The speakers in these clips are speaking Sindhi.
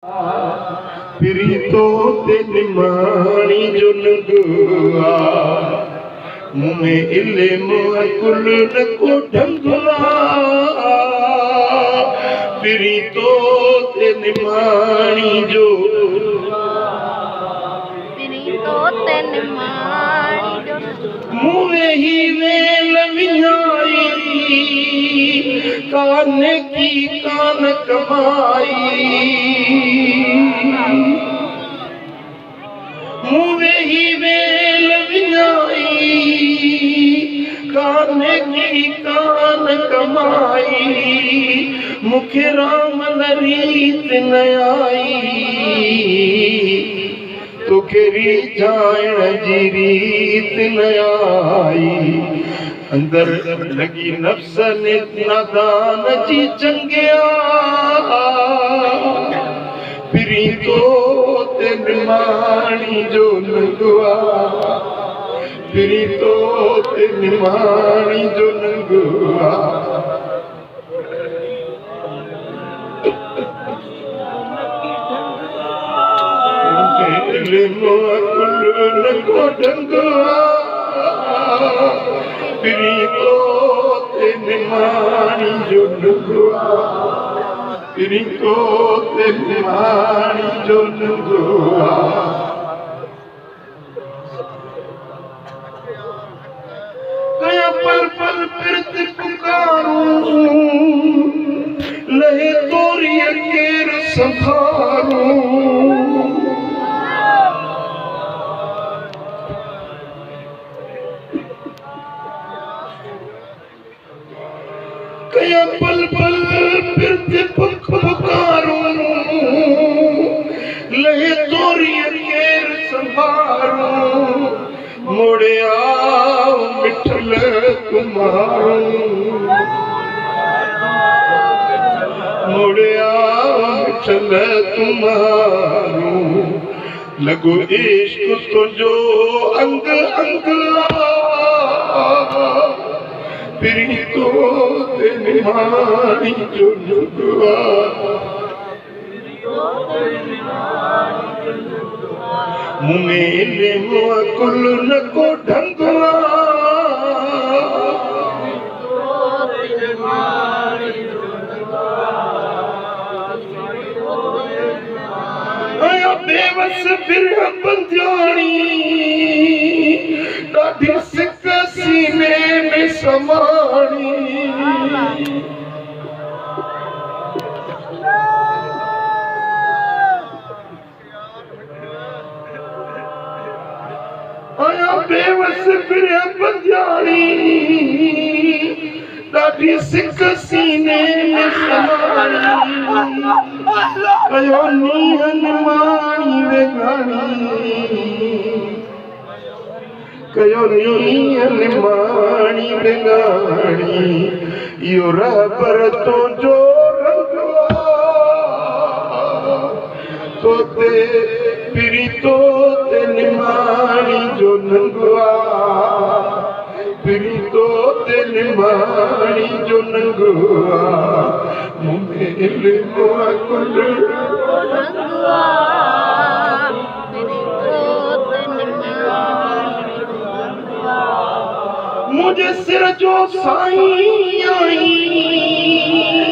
پرين تو تي نماڻي جو ننگ آ، مون ۾ علم عقل نه ڪو ڍنگ آ. پرين تو تي نماڻي جو، پرين تو تي نماڻي جو، مون ويهي ويل وڃائي، ڪانه ڪي ڪانه ڪمائي. مون ويهي ويل وڃائي، ڪانه ڪي ڪانه ڪمائي. مون کي رام ريت نه آئي، توکي ريجهائڻ جي ريت نه آئي. اندر لڳي نفس نادان جي چنگيا، پرين تو تي نماڻي جو ننگ آ، پرين تو تي نماڻي جو ننگ آ. علم عقل نه ڪو ڍنگ آ، پرين تو تي نماڻي جو ننگ آ، پرين تو تي نماڻي جو ننگ آ. ڪيان پل پل پرت پڪارون، لهي توريءَ ڪير سنڀارون. ڪيان پل پل پرت پڪارون، لهي توريءَ ڪير سنڀارون. موڙيا مٺل ڪمارون، موڙيا مٺل تمهارون. لڳو عشق تنهنجو انگ انگ آ، پرين تو تي نماڻي جو ننگ آ. مون ۾ علم عقل نه ڪو ڍنگ آ. آيا بيوس ڦر بندياڻي، ڏاڍي سڪ سيني ۾ سماڻي. آيا بيوس ڦر بندياڻي، ڏاڍي سڪ سيني ۾ سماڻي. ڪيو نينهن ماڻي ويڳاڻي، ڪيو نينهن ماڻي ويڳاڻي. اهو رهبر تنهنجو رنگ آ، تو تي پرين تو تي نماڻي جو ننگ آ، پرين تو تي نماڻي جو ننگ آ. مون ۾ علم عقل رنگ آ، پرين تو تي نماڻي جو ننگ آ. منهنجي سر جو سائين آئين،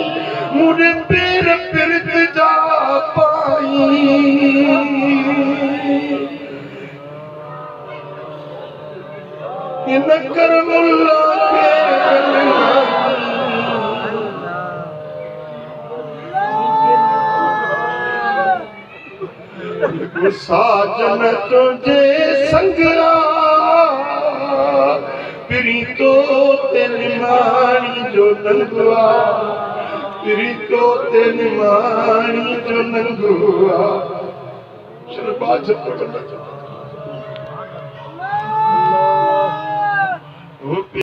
منهنجي پير پرت جا پائين. هن ڪرم الله کي ساجن تنهنجي سنگ آ، پرين تو تي نماڻي جو ننگ آ، پرين تو تي نماڻي جو ننگ آ. شرباز.